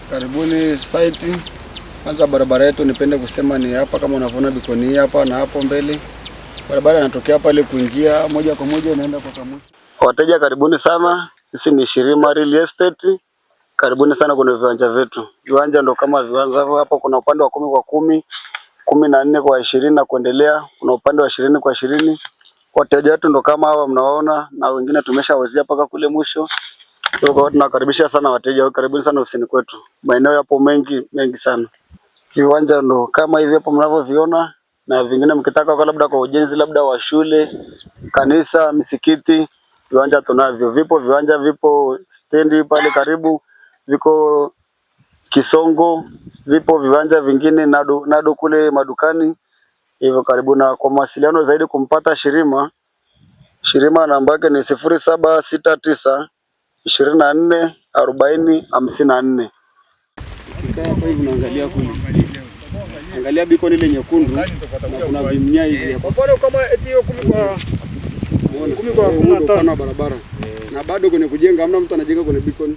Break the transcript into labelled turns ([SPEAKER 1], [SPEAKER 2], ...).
[SPEAKER 1] Karibuni site. Kwanza barabara yetu nipende kusema ni hapa, kama unavyoona beacon hii hapa na hapo mbele. Barabara inatokea pale kuingia moja kwa moja inaenda kwa Kamusi. Wateja karibuni sana. Sisi ni Shirima Real Estate. Karibuni sana kwenye viwanja vyetu. Viwanja ndo kama viwanja hivyo hapo, kuna upande wa 10 kwa 10, 14 kwa 20 na kuendelea. Kuna upande wa 20 kwa 20. Wateja wetu ndo kama hawa mnawaona, na wengine tumeshawauzia mpaka kule mwisho. Kwa hiyo tunakaribisha sana wateja, karibuni sana ofisini kwetu. Maeneo yapo mengi mengi sana. Viwanja ndo kama hivi hapo mnavyoviona, na vingine mkitaka kwa labda kwa ujenzi labda wa shule, kanisa, misikiti, viwanja tunavyo. Vipo viwanja, vipo stendi pale karibu, viko Kisongo, vipo viwanja vingine Nado, Nado kule madukani hivyo karibu. Na kwa mawasiliano zaidi kumpata Shirima, Shirima namba yake ni 0769 24 40 54. Ukikaa hapa hivi unaangalia kule, angalia beacon ile nyekundu na kuna vimnya hivi hapa.
[SPEAKER 2] Kwa mfano kama eti hiyo 10 kwa 10 kwa
[SPEAKER 1] Huu
[SPEAKER 2] 15.
[SPEAKER 1] ndio upana wa barabara na bado kwenye kujenga hamna mtu anajenga kwenye beacon.